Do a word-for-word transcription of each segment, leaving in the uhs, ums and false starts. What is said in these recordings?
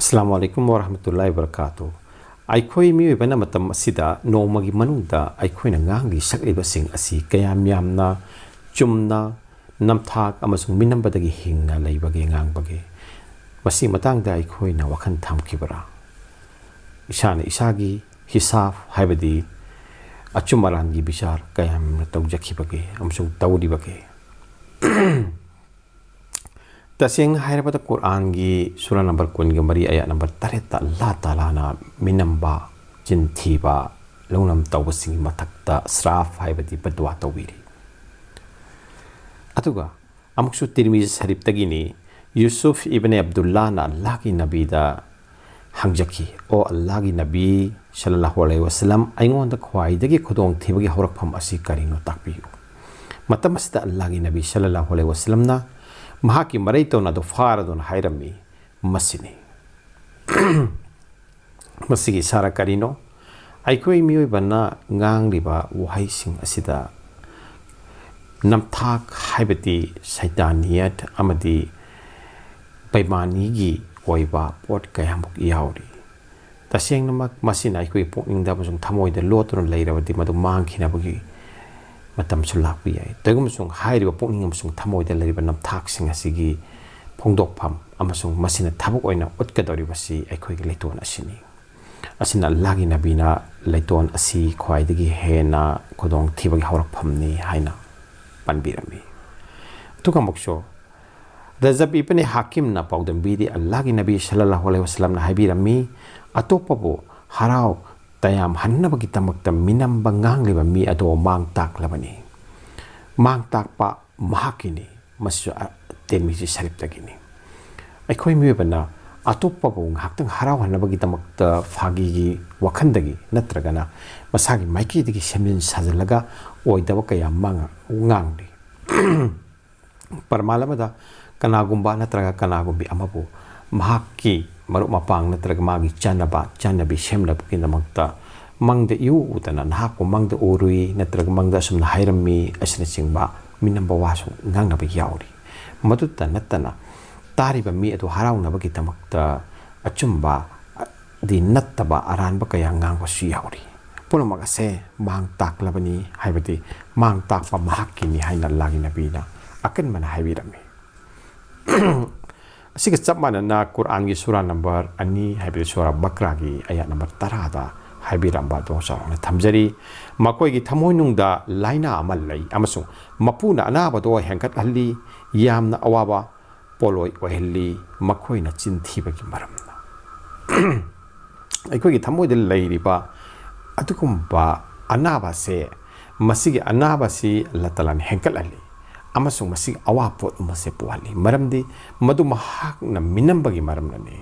ꯑꯁꯂꯥꯃꯨ ꯑꯂꯥꯏꯀꯨꯝ ꯋꯔꯍꯃꯇꯨꯜꯂꯥꯍꯤ ꯋꯕꯔꯀꯥꯇꯨ꯫ ꯑꯩꯈꯣꯏ ꯃꯤꯑꯣꯏꯕꯅ ꯃꯇꯝ ꯑꯁꯤꯗ ꯅꯣꯡꯃꯒꯤ ꯃꯅꯨꯡꯗ ꯑꯩꯈꯣꯏꯅ ꯉꯥꯡꯂꯤ ꯁꯛꯂꯤꯕꯁꯤꯡ ꯑꯁꯤ ꯀꯌꯥꯝ ꯌꯥꯝꯅ ꯆꯨꯝꯅ, ꯅꯝꯊꯥꯛ ꯑꯃꯁꯨꯡ ꯃꯤꯅꯝꯕꯗꯒꯤ ꯍꯤꯡꯅ ꯂꯩꯕꯒꯦ, ꯉꯥꯡꯕꯒꯦ? ꯃꯁꯤꯒꯤ ꯃꯇꯥꯡꯗ ꯑꯩꯈꯣꯏꯅ ꯋꯥꯈꯜ ꯊꯝꯈꯤꯕ꯭ꯔꯥ? ꯏꯁꯥꯅ ꯏꯁꯥꯒꯤ ꯍꯤꯁꯥꯕ, ꯍꯥꯏꯕꯗꯤ ꯑꯆꯨꯝ ꯑꯔꯥꯟꯒꯤ ꯕꯤꯆꯥꯔ ꯀꯌꯥꯝꯅ ꯇꯧꯖꯈꯤꯕꯒꯦ ꯑꯃꯁꯨꯡ ꯇꯧꯔꯤꯕꯒꯦ? ꯇꯁꯦꯡꯅ ꯍꯥꯏꯔꯕꯗ, ꯀꯨꯔꯥꯟꯒꯤ ꯁꯨꯔꯥ ꯅꯝꯕꯔ ꯀꯨꯟꯒ ꯃꯔꯤ, ꯑꯌꯥꯠ ꯅꯝꯕꯔ ꯇꯔꯦꯠꯇ ꯑꯜꯂꯥꯍ ꯇꯥꯂꯥꯅ ꯃꯤꯅꯝꯕ, ꯆꯤꯟ ꯊꯤꯕ, ꯂꯧꯅꯝ ꯇꯧꯕꯁꯤꯡꯒꯤ ꯃꯊꯛꯇ ꯁ꯭ꯔꯥꯐ, ꯍꯥꯏꯕꯗꯤ ꯕꯗꯋꯥ ꯇꯧꯕꯤꯔꯤ꯫ ꯑꯗꯨꯒ ꯑꯃꯨꯛꯁꯨ ꯇꯤꯔꯃꯤꯖꯤ ꯁꯔꯤꯐꯇꯒꯤꯅꯤ, ꯌꯨꯁꯨꯐ ꯏꯕꯅꯦ ꯑꯕꯗꯨꯜꯂꯥꯅ ꯑꯜꯂꯥꯍꯒꯤ ꯅꯕꯤꯗ ꯍꯪꯖꯈꯤ, "ꯑꯣ ꯑꯜꯂꯥꯍꯒꯤ ꯅꯕꯤ ꯁꯜꯂꯜꯂꯥꯍꯨ ꯑꯂꯩꯍꯤ ꯋꯁꯜꯂꯝ, ꯑꯩꯉꯣꯟꯗ ꯈ꯭ꯋꯥꯏꯗꯒꯤ ꯈꯨꯗꯣꯡꯊꯤꯕꯒꯤ ꯍꯧꯔꯛꯐꯝ ꯑꯁꯤ ꯀꯔꯤꯅꯣ? ꯇꯥꯛꯄꯤꯌꯨ꯫" ꯃꯇꯝ ꯑꯁꯤꯗ ꯑꯜꯂꯥꯍꯒꯤ ꯅꯕꯤ ꯁꯜꯂꯜꯂꯥꯍꯨ ꯑꯂꯩꯍꯤ ꯋꯁꯜꯂꯝꯅ ꯃꯍꯥꯛꯀꯤ ꯃꯔꯩꯇꯣꯟ ꯑꯗꯨ ꯐꯥꯔꯗꯨꯅ ꯍꯥꯏꯔꯝꯃꯤ, "ꯃꯁꯤꯅꯤ꯫" ꯃꯁꯤꯒꯤ ꯏꯁꯥꯔꯥ ꯀꯔꯤꯅꯣ? ꯑꯩꯈꯣꯏ ꯃꯤꯑꯣꯏꯕꯅ ꯉꯥꯡꯂꯤꯕ ꯋꯥꯍꯩꯁꯤꯡ ꯑꯁꯤꯗ ꯅꯝꯊꯥꯛ, ꯍꯥꯏꯕꯗꯤ ꯁꯩꯇꯥꯅꯤꯌꯠ ꯑꯃꯗꯤ ꯕꯦꯏꯃꯥꯅꯤꯒꯤ ꯑꯣꯏꯕ ꯄꯣꯠ ꯀꯌꯥꯃꯨꯛ ꯌꯥꯎꯔꯤ꯫ ꯇꯁꯦꯡꯅꯃꯛ, ꯃꯁꯤꯅ ꯑꯩꯈꯣꯏꯒꯤ ꯄꯨꯛꯅꯤꯡꯗ ꯑꯃꯁꯨꯡ ꯊꯃꯣꯏꯗ ꯂꯣꯠꯇꯨꯅ ꯂꯩꯔꯕꯗꯤ, ꯃꯗꯨ ꯃꯥꯡꯈꯤꯅꯕꯒꯤ ꯃꯇꯝꯁꯨ ꯂꯥꯛꯄ ꯌꯥꯏ꯫ ꯇꯧꯏꯒꯨꯝꯕꯁꯨꯡ, ꯍꯥꯏꯔꯤꯕ ꯄꯨꯛꯅꯤꯡ ꯑꯃꯁꯨꯡ ꯊꯃꯣꯏꯗ ꯂꯩꯔꯤꯕ ꯅꯝꯊꯥꯛꯁꯤꯡ ꯑꯁꯤꯒꯤ ꯐꯣꯡꯗꯣꯛꯐꯝ ꯑꯃꯁꯨꯡ ꯃꯁꯤꯅ ꯊꯕꯛ ꯑꯣꯏꯅ ꯎꯠꯀꯗꯧꯔꯤꯕꯁꯤ ꯑꯩꯈꯣꯏꯒꯤ ꯂꯩꯇꯣꯟ ꯑꯁꯤꯅꯤ꯫ ꯑꯁꯤꯅ ꯑꯜꯂꯥꯍꯒꯤ ꯅꯕꯤꯅ ꯂꯩꯇꯣꯟ ꯑꯁꯤ ꯈ꯭ꯋꯥꯏꯗꯒꯤ ꯍꯦꯟꯅ ꯈꯨꯗꯣꯡꯊꯤꯕꯒꯤ ꯍꯧꯔꯛꯐꯝꯅꯤ ꯍꯥꯏꯅ ꯄꯟꯕꯤꯔꯝꯃꯤ꯫ ꯑꯗꯨꯒ ꯑꯃꯨꯛꯁꯨ ꯔꯖꯕ ꯏꯕꯅꯦ ꯍꯥꯀꯤꯝꯅ ꯄꯥꯎꯗꯝꯕꯤꯔꯤ, ꯑꯜꯂꯥꯍꯒꯤ ꯅꯕꯤ ꯁꯜꯂꯜꯂꯥꯍꯨ ꯑꯂꯩꯍꯤ ꯋꯁꯜꯂꯝꯅ ꯍꯥꯏꯕꯤꯔꯝꯃꯤ, "ꯑꯇꯣꯞꯄꯕꯨ ꯍꯔꯥꯎ ꯇꯌꯥꯝꯍꯟꯅꯕꯒꯤꯗꯃꯛꯇ ꯃꯤꯅꯝꯕ ꯉꯥꯡꯂꯤꯕ ꯃꯤ ꯑꯗꯣ ꯃꯥꯡ ꯇꯥꯛꯂꯕꯅꯤ꯫ ꯃꯥꯡ ꯇꯥꯛꯄ ꯃꯍꯥꯛꯀꯤꯅꯤ꯫" ꯃꯁꯤꯁꯨ, ꯑ, ꯇꯤꯔꯃꯤꯖꯤ ꯁꯔꯤꯐꯇꯒꯤꯅꯤ꯫ ꯑꯩꯈꯣꯏ ꯃꯤꯑꯣꯏꯕꯅ ꯑꯇꯣꯞꯄꯕꯨ ꯉꯥꯏꯍꯥꯛꯇꯪ ꯍꯔꯥꯎꯍꯟꯅꯕꯒꯤꯗꯃꯛꯇ ꯐꯥꯒꯤꯒꯤ ꯋꯥꯈꯜꯗꯒꯤ ꯅꯠꯇ꯭ꯔꯒꯅ ꯃꯁꯥꯒꯤ ꯃꯥꯏꯀꯩꯗꯒꯤ ꯁꯦꯝꯖꯤꯟ ꯁꯥꯖꯤꯜꯂꯒ ꯑꯣꯏꯗꯕ ꯀꯌꯥ ꯃꯥꯡ-, ꯉꯥꯡꯂꯤ꯫ ꯄ꯭ꯔꯃꯥꯟ ꯑꯃꯗ, ꯀꯅꯥꯒꯨꯝꯕ ꯅꯠꯇ꯭ꯔꯒ ꯀꯅꯥꯒꯨꯝꯕꯤ ꯑꯃꯕꯨ ꯃꯍꯥꯛꯀꯤ ꯃꯔꯨꯞ ꯃꯄꯥꯡ ꯅꯠꯇ꯭ꯔꯒ ꯃꯥꯒꯤ ꯆꯥꯟꯅꯕ, ꯆꯥꯟꯅꯕꯤ ꯁꯦꯝꯅꯕꯒꯤꯗꯃꯛꯇ ꯃꯪꯗ ꯏꯎ ꯎꯗꯅ, "ꯅꯍꯥꯛꯄꯨ ꯃꯪꯗ ꯎꯔꯨꯏ" ꯅꯠꯇ꯭ꯔꯒ "ꯃꯪꯗ ꯑꯁꯨꯝꯅ ꯍꯥꯏꯔꯝꯃꯤ" ꯑꯁꯤꯅꯆꯤꯡꯕ ꯃꯤꯅꯝꯕ ꯋꯥꯁꯨ ꯉꯥꯡꯅꯕ ꯌꯥꯎꯔꯤ꯫ ꯃꯗꯨꯇ ꯅꯠꯇꯅ, ꯇꯥꯔꯤꯕ ꯃꯤ ꯑꯗꯨ ꯍꯔꯥꯎꯅꯕꯒꯤꯗꯃꯛꯇ ꯑꯆꯨꯝꯕ ꯗꯤ ꯅꯠꯇꯕ ꯑꯔꯥꯟꯕ ꯀꯌꯥ ꯉꯥꯡꯕꯁꯨ ꯌꯥꯎꯔꯤ꯫ ꯄꯨꯝꯅꯃꯛ ꯑꯁꯦ ꯃꯥꯡ ꯇꯥꯛꯂꯕꯅꯤ, ꯍꯥꯏꯕꯗꯤ ꯃꯥꯡ ꯇꯥꯛꯄ ꯃꯍꯥꯛꯀꯤꯅꯤ ꯍꯥꯏꯅ ꯑꯜꯂꯥꯍꯒꯤ ꯅꯕꯤꯅ ꯑꯀꯟꯕꯅ ꯍꯥꯏꯕꯤꯔꯝꯃꯤ꯫ ꯑꯁꯤꯒ ꯆꯞ ꯃꯥꯟꯅꯅ ꯀꯨꯔꯥꯟꯒꯤ ꯁꯨꯔꯥ ꯅꯝꯕꯔ ꯑꯅꯤ, ꯍꯥꯏꯕꯗꯤ ꯁꯨꯔꯥ ꯕꯀ꯭ꯔꯥꯒꯤ ꯑꯌꯥꯠ ꯅꯝꯕꯔ ꯇꯔꯥꯗ ꯍꯥꯏꯕꯤꯔꯝꯕ ꯑꯗꯨ ꯆꯥꯎꯔꯥꯛꯅ ꯊꯝꯖꯔꯤ꯫ ꯃꯈꯣꯏꯒꯤ ꯊꯃꯣꯏꯅꯨꯡꯗ ꯂꯥꯏꯅꯥ ꯑꯃ ꯂꯩ ꯑꯃꯁꯨꯡ ꯃꯄꯨꯅ ꯑꯅꯥꯕꯗꯣ ꯍꯦꯟꯒꯠꯍꯜꯂꯤ, ꯌꯥꯝꯅ ꯑꯋꯥꯕ ꯄꯣꯠꯂꯣꯏ ꯑꯣꯏꯍꯜꯂꯤ, ꯃꯈꯣꯏꯅ ꯆꯤꯟ ꯊꯤꯕꯒꯤ ꯃꯔꯝꯅ꯫ ꯑꯩꯈꯣꯏꯒꯤ ꯊꯃꯣꯏꯗ ꯂꯩꯔꯤꯕ ꯑꯗꯨꯒꯨꯝꯕ ꯑꯅꯥꯕꯁꯦ, ꯃꯁꯤꯒꯤ ꯑꯅꯥꯕꯁꯤ ꯑꯜꯂꯥꯍ ꯇꯥꯂꯥꯅ ꯍꯦꯟꯒꯠꯍꯜꯂꯤ ꯑꯃꯁꯨꯡ ꯃꯁꯤꯒꯤ ꯑꯋꯥ ꯄꯣꯠ ꯑꯃꯁꯦ ꯄꯣꯛꯍꯜꯂꯤ, ꯃꯔꯝꯗꯤ ꯃꯗꯨ ꯃꯍꯥꯛꯅ ꯃꯤꯅꯝꯕꯒꯤ ꯃꯔꯝꯅꯅꯤ꯫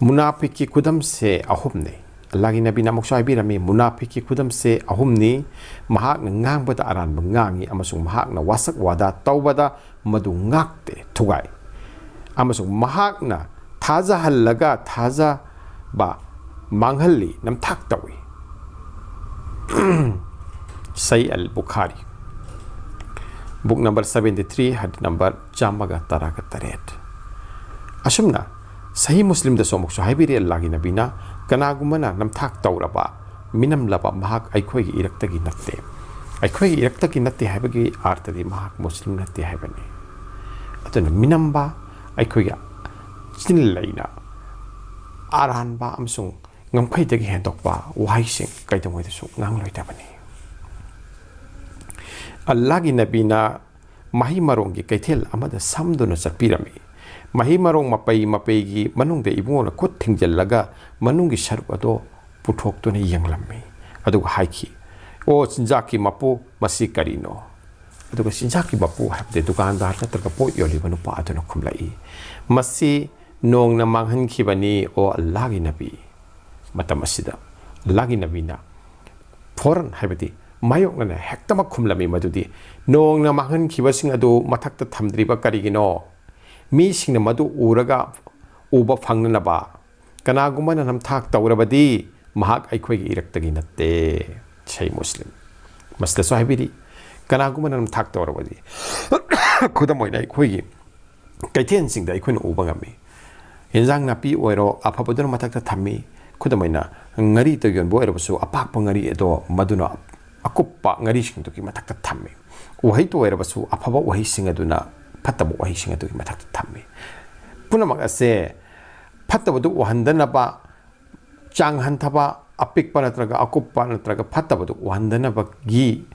ꯃꯨꯅꯥꯐꯤꯛꯀꯤ ꯈꯨꯗꯝꯁꯦ ꯑꯍꯨꯝꯅꯤ꯫ ꯑꯜꯂꯥꯍꯒꯤ ꯅꯕꯤꯅ ꯑꯃꯨꯛꯁꯨ ꯍꯥꯏꯕꯤꯔꯝꯃꯤ, ꯃꯨꯅꯥꯐꯤꯛꯀꯤ ꯈꯨꯗꯝꯁꯦ ꯑꯍꯨꯝꯅꯤ: ꯃꯍꯥꯛꯅ ꯉꯥꯡꯕꯗ ꯑꯔꯥꯟꯕ ꯉꯥꯡꯉꯤ ꯑꯃꯁꯨꯡ ꯃꯍꯥꯛꯅ ꯋꯥꯁꯛ ꯋꯥꯗꯥ ꯇꯧꯕꯗ ꯃꯗꯨ ꯉꯥꯛꯇꯦ, ꯊꯨꯒꯥꯏ, ꯑꯃꯁꯨꯡ ꯃꯍꯥꯛꯅ ꯊꯥꯖꯍꯜꯂꯒ ꯊꯥꯖꯕ ꯃꯥꯡꯍꯜꯂꯤ, ꯅꯝꯊꯥꯛ ꯇꯧꯏ꯫ Sahih al Bukhari, book number seventy three, ꯍꯗꯤꯁ ꯅꯝꯕꯔ ꯆꯥꯝꯃꯒ ꯇꯔꯥꯒ ꯇꯔꯦꯠ꯫ ꯑꯁꯨꯝꯅ ꯁꯍꯤ ꯃꯨꯁꯂꯤꯝꯗꯁꯨ ꯑꯃꯨꯛꯁꯨ ꯍꯥꯏꯕꯤꯔꯤ ꯑꯜꯂꯥꯍꯒꯤ ꯅꯕꯤꯅ, "ꯀꯅꯥꯒꯨꯝꯕꯅ ꯅꯝꯊꯥꯛ ꯇꯧꯔꯕ, ꯃꯤꯅꯝꯂꯕ, ꯃꯍꯥꯛ ꯑꯩꯈꯣꯏꯒꯤ ꯏꯔꯛꯇꯒꯤ ꯅꯠꯇꯦ"꯫ ꯑꯩꯈꯣꯏꯒꯤ ꯏꯔꯛꯇꯒꯤ ꯅꯠꯇꯦ ꯍꯥꯏꯕꯒꯤ ꯑꯥꯔꯊꯗꯤ ꯃꯍꯥꯛ ꯃꯨꯁꯂꯤꯝ ꯅꯠꯇꯦ ꯍꯥꯏꯕꯅꯤ꯫ ꯑꯗꯨꯅ ꯃꯤꯅꯝꯕ, ꯑꯩꯈꯣꯏꯒꯤ ꯆꯤꯟ ꯂꯩꯅ ꯑꯔꯥꯟꯕ ꯑꯃꯁꯨꯡ ꯉꯝꯈꯩꯗꯒꯤ ꯍꯦꯟꯗꯣꯛꯄ ꯋꯥꯍꯩꯁꯤꯡ ꯀꯩꯗꯧꯉꯩꯗꯁꯨ ꯉꯥꯡꯂꯣꯏꯗꯕꯅꯤ꯫ ꯑꯜꯂꯥꯍꯒꯤ ꯅꯕꯤꯅ ꯃꯍꯩ ꯃꯔꯣꯡꯒꯤ ꯀꯩꯊꯦꯜ ꯑꯃꯗ ꯁꯝꯗꯨꯅ ꯆꯠꯄꯤꯔꯝꯃꯤ꯫ ꯃꯍꯩ ꯃꯔꯣꯡ ꯃꯄꯩ ꯃꯄꯩꯒꯤ ꯃꯅꯨꯡꯗ ꯏꯕꯨꯡꯉꯣꯅ ꯈꯨꯠ ꯊꯤꯡꯖꯤꯜꯂꯒ ꯃꯅꯨꯡꯒꯤ ꯁꯔꯨꯛ ꯑꯗꯨ ꯄꯨꯊꯣꯛꯇꯨꯅ ꯌꯦꯡꯂꯝꯃꯤ꯫ ꯑꯗꯨꯒ ꯍꯥꯏꯈꯤ, "ꯑꯣ ꯆꯤꯟꯖꯥꯛꯀꯤ ꯃꯄꯨ, ꯃꯁꯤ ꯀꯔꯤꯅꯣ?" ꯑꯗꯨꯒ ꯆꯤꯟꯖꯥꯛꯀꯤ ꯃꯄꯨ, ꯍꯥꯏꯕꯗꯤ ꯗꯨꯀꯥꯟꯗꯥꯔ ꯅꯠꯇ꯭ꯔꯒ ꯄꯣꯠ ꯌꯣꯜꯂꯤꯕ ꯅꯨꯄꯥ ꯑꯗꯨꯅ ꯈꯨꯝꯂꯛꯏ, "ꯃꯁꯤ ꯅꯣꯡꯅ ꯃꯥꯡꯍꯟꯈꯤꯕꯅꯤ, ꯑꯣ ꯑꯜꯂꯥꯍꯒꯤ ꯅꯕꯤ"꯫ ꯃꯇꯝ ꯑꯁꯤꯗ ꯑꯜꯂꯥꯍꯒꯤ ꯅꯕꯤꯅ ꯐꯣꯔꯟ, ꯍꯥꯏꯕꯗꯤ ꯃꯥꯌꯣꯛꯅꯅ ꯍꯦꯛꯇꯃꯛ ꯈꯨꯝꯂꯝꯃꯤ ꯃꯗꯨꯗꯤ, "ꯅꯣꯡꯅ ꯃꯥꯡꯍꯟꯈꯤꯕꯁꯤꯡ ꯑꯗꯨ ꯃꯊꯛꯇ ꯊꯝꯗ꯭ꯔꯤꯕ ꯀꯔꯤꯒꯤꯅꯣ? ꯃꯤꯁꯤꯡꯅ ꯃꯗꯨ ꯎꯔꯒ ꯎꯕ ꯐꯪꯅꯅꯕ꯫ ꯀꯅꯥꯒꯨꯝꯕꯅ ꯅꯝꯊꯥꯛ ꯇꯧꯔꯕꯗꯤ ꯃꯍꯥꯛ ꯑꯩꯈꯣꯏꯒꯤ ꯏꯔꯛꯇꯒꯤ ꯅꯠꯇꯦ"꯫ ꯁꯍꯤ ꯃꯨꯁꯂꯤꯝ꯫ ꯃꯁꯤꯗꯁꯨ ꯍꯥꯏꯕꯤꯔꯤ, "ꯀꯅꯥꯒꯨꯝꯕꯅ ꯅꯝꯊꯥꯛ ꯇꯧꯔꯕꯗꯤ"꯫ ꯈꯨꯗꯝ ꯑꯣꯏꯅ ꯑꯩꯈꯣꯏꯒꯤ ꯀꯩꯊꯦꯜꯁꯤꯡꯗ ꯑꯩꯈꯣꯏꯅ ꯎꯕ ꯉꯝꯃꯤ꯫ ꯏꯟꯖꯥꯡ ꯅꯥꯄꯤ ꯑꯣꯏꯔꯣ, ꯑꯐꯕꯗꯨꯅ ꯃꯊꯛꯇ ꯊꯝꯃꯤ꯫ ꯈꯨꯗꯝ ꯑꯣꯏꯅ, ꯉꯥꯔꯤꯇ ꯌꯣꯟꯕ ꯑꯣꯏꯔꯕꯁꯨ, ꯑꯄꯥꯛꯄ ꯉꯥꯔꯤ ꯑꯗꯣ ꯃꯗꯨꯅ ꯑꯀꯨꯞꯄ ꯉꯥꯔꯤꯁꯤꯡꯗꯨꯒꯤ ꯃꯊꯛꯇ ꯊꯝꯃꯤ꯫ ꯎꯍꯩꯇ ꯑꯣꯏꯔꯕꯁꯨ, ꯑꯐꯕ ꯎꯍꯩꯁꯤꯡ ꯑꯗꯨꯅ ꯐꯠꯇꯕ ꯎꯍꯩꯁꯤꯡ ꯑꯗꯨꯒꯤ ꯃꯊꯛꯇ ꯊꯝꯃꯤ꯫ ꯄꯨꯝꯅꯃꯛ ꯑꯁꯦ ꯐꯠꯇꯕꯗꯨ ꯎꯍꯟꯗꯅꯕ, ꯆꯥꯡ ꯍꯟꯊꯕ, ꯑꯄꯤꯛꯄ ꯅꯠꯇ꯭ꯔꯒ ꯑꯀꯨꯞꯄ ꯅꯠꯇ꯭ꯔꯒ ꯐꯠꯇꯕꯗꯨ ꯎꯍꯟꯗꯅꯕꯒꯤ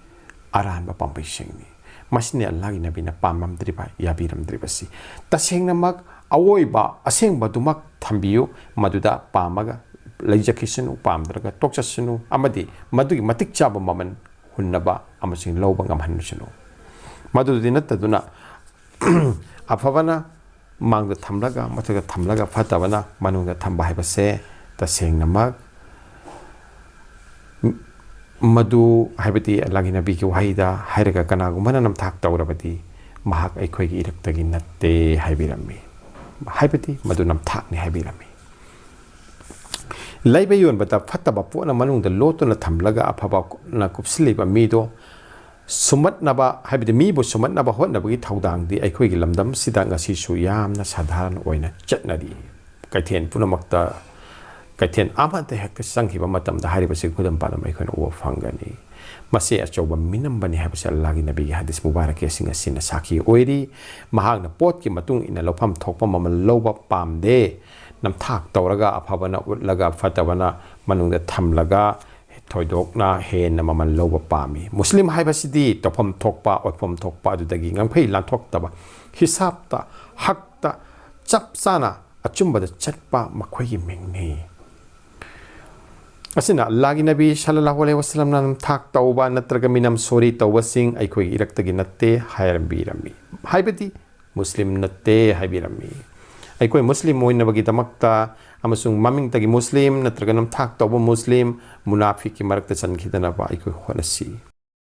ꯑꯔꯥꯟꯕ ꯄꯥꯝꯕꯩꯁꯤꯡꯅꯤ꯫ ꯃꯁꯤꯅꯤ ꯑꯜꯂꯥꯍꯒꯤ ꯅꯕꯤꯅ ꯄꯥꯝꯂꯝꯗ꯭ꯔꯤꯕ, ꯌꯥꯕꯤꯔꯝꯗ꯭ꯔꯤꯕꯁꯤ꯫ ꯇꯁꯦꯡꯅꯃꯛ ꯑꯋꯣꯏꯕ, ꯑꯁꯦꯡꯕꯗꯨꯃꯛ ꯊꯝꯕꯤꯌꯨ, ꯃꯗꯨꯗ ꯄꯥꯝꯃꯒ ꯂꯩꯖꯈꯤꯁꯅꯨ, ꯄꯥꯝꯗ꯭ꯔꯒ ꯇꯣꯛꯆꯁꯅꯨ, ꯑꯃꯗꯤ ꯃꯗꯨꯒꯤ ꯃꯇꯤꯛ ꯆꯥꯕ ꯃꯃꯜ ꯍꯨꯟꯅꯕ ꯑꯃꯁꯨꯡ ꯂꯧꯕ ꯉꯝꯍꯟꯁꯅꯨ꯫ ꯃꯗꯨꯗꯤ ꯅꯠꯇꯗꯨꯅ, ꯑꯐꯕꯅ ꯃꯥꯡꯗ ꯊꯝꯂꯒ, ꯃꯊꯛꯇ ꯊꯝꯂꯒ, ꯐꯠꯇꯕꯅ ꯃꯅꯨꯡꯗ ꯊꯝꯕ ꯍꯥꯏꯕꯁꯦ ꯇꯁꯦꯡꯅꯃꯛ ꯃꯗꯨ, ꯍꯥꯏꯕꯗꯤ ꯑꯜꯂꯥꯍꯒꯤ ꯅꯕꯤꯒꯤ ꯋꯥꯍꯩꯗ ꯍꯥꯏꯔꯒ, ꯀꯅꯥꯒꯨꯝꯕꯅ ꯅꯝꯊꯥꯛ ꯇꯧꯔꯕꯗꯤ ꯃꯍꯥꯛ ꯑꯩꯈꯣꯏꯒꯤ ꯏꯔꯛꯇꯒꯤ ꯅꯠꯇꯦ ꯍꯥꯏꯕꯤꯔꯝꯃꯤ꯫ ꯍꯥꯏꯕꯗꯤ ꯃꯗꯨ ꯅꯝꯊꯥꯛꯅꯤ ꯍꯥꯏꯕꯤꯔꯝꯃꯤ꯫ ꯂꯩꯕ ꯌꯣꯟꯕꯗ ꯐꯠꯇꯕ ꯄꯣꯠꯅ ꯃꯅꯨꯡꯗ ꯂꯣꯠꯇꯨꯅ ꯊꯝꯂꯒ ꯑꯐꯕꯅ ꯀꯨꯞꯁꯤꯜꯂꯤꯕ ꯃꯤꯗꯣ ꯁꯨꯝꯍꯠꯅꯕ, ꯍꯥꯏꯕꯗꯤ ꯃꯤꯕꯨ ꯁꯨꯝꯍꯠꯅꯕ ꯍꯣꯠꯅꯕꯒꯤ ꯊꯧꯗꯥꯡꯗꯤ ꯑꯩꯈꯣꯏꯒꯤ ꯂꯝꯗꯝꯁꯤꯗ ꯉꯁꯤꯁꯨ ꯌꯥꯝꯅ ꯁꯥꯙꯥꯔꯟ ꯑꯣꯏꯅ ꯆꯠꯅꯔꯤ꯫ ꯀꯩꯊꯦꯜ ꯄꯨꯝꯅꯃꯛꯇ, ꯀꯩꯊꯦꯜ ꯑꯃꯗ ꯍꯦꯛꯇ ꯆꯪꯈꯤꯕ ꯃꯇꯝꯗ ꯍꯥꯏꯔꯤꯕꯁꯤ ꯈꯨꯗꯝ ꯄꯥꯗꯝ ꯑꯩꯈꯣꯏꯅ ꯎꯕ ꯐꯪꯒꯅꯤ꯫ ꯃꯁꯤ ꯑꯆꯧꯕ ꯃꯤꯅꯝꯕꯅꯤ ꯍꯥꯏꯕꯁꯤ ꯑꯜꯂꯥꯍꯒꯤ ꯅꯕꯤꯒꯤ ꯍꯗꯤꯁ ꯃꯨꯕꯥꯔꯛꯀꯤ ꯑꯁꯤꯡ ꯑꯁꯤꯅ ꯁꯥꯈꯤ ꯑꯣꯏꯔꯤ꯫ ꯃꯍꯥꯛꯅ ꯄꯣꯠꯀꯤ ꯃꯇꯨꯡ ꯏꯟꯅ ꯂꯧꯐꯝ ꯊꯣꯛꯄ ꯃꯃꯜ ꯂꯧꯕ ꯄꯥꯝꯗꯦ꯫ ꯅꯝꯊꯥꯛ ꯇꯧꯔꯒ, ꯑꯐꯕꯅ ꯎꯠꯂꯒ ꯐꯠꯇꯕꯅ ꯃꯅꯨꯡꯗ ꯊꯝꯂꯒ ꯊꯣꯏꯗꯣꯛꯅ ꯍꯦꯟꯅ ꯃꯃꯜ ꯂꯧꯕ ꯄꯥꯝꯃꯤ꯫ ꯃꯨꯁꯂꯤꯝ ꯍꯥꯏꯕꯁꯤꯗꯤ ꯇꯧꯐꯝ ꯊꯣꯛꯄ, ꯑꯣꯏꯐꯝ ꯊꯣꯛꯄ, ꯑꯗꯨꯗꯒꯤ ꯉꯝꯈꯩ ꯂꯥꯟꯊꯣꯛꯇꯕ, ꯍꯤꯁꯥꯞꯇ, ꯍꯛꯇ, ꯆꯞ ꯆꯥꯅ ꯑꯆꯨꯝꯕꯗ ꯆꯠꯄ ꯃꯈꯣꯏꯒꯤ ꯃꯤꯡꯅꯤ꯫ ꯑꯁꯤꯅ ꯑꯜꯂꯥꯍꯒꯤ ꯅꯕꯤ ꯁꯜꯂꯜꯂꯥꯍꯨ ꯑꯂꯩꯍꯤ ꯋꯁꯜꯂꯝꯅ ꯅꯝꯊꯥꯛ ꯇꯧꯕ ꯅꯠꯇ꯭ꯔꯒ ꯃꯤꯅꯝ ꯁꯣꯔꯤ ꯇꯧꯕꯁꯤꯡ ꯑꯩꯈꯣꯏꯒꯤ ꯏꯔꯛꯇꯒꯤ ꯅꯠꯇꯦ ꯍꯥꯏꯔꯝꯕꯤꯔꯝꯃꯤ, ꯍꯥꯏꯕꯗꯤ ꯃꯨꯁꯂꯤꯝ ꯅꯠꯇꯦ ꯍꯥꯏꯕꯤꯔꯝꯃꯤ꯫ ꯑꯩꯈꯣꯏ ꯃꯨꯁꯂꯤꯝ ꯑꯣꯏꯅꯕꯒꯤꯗꯃꯛꯇ ꯑꯃꯁꯨꯡ ꯃꯃꯤꯡꯇꯒꯤ ꯃꯨꯁꯂꯤꯝ ꯅꯠꯇ꯭ꯔꯒ ꯅꯝꯊꯥꯛ ꯇꯧꯕ ꯃꯨꯁꯂꯤꯝ, ꯃꯨꯅꯥꯐꯤꯛꯀꯤ ꯃꯔꯛꯇ ꯆꯟꯈꯤꯗꯅꯕ ꯑꯩꯈꯣꯏ ꯍꯣꯠꯅꯁꯤ꯫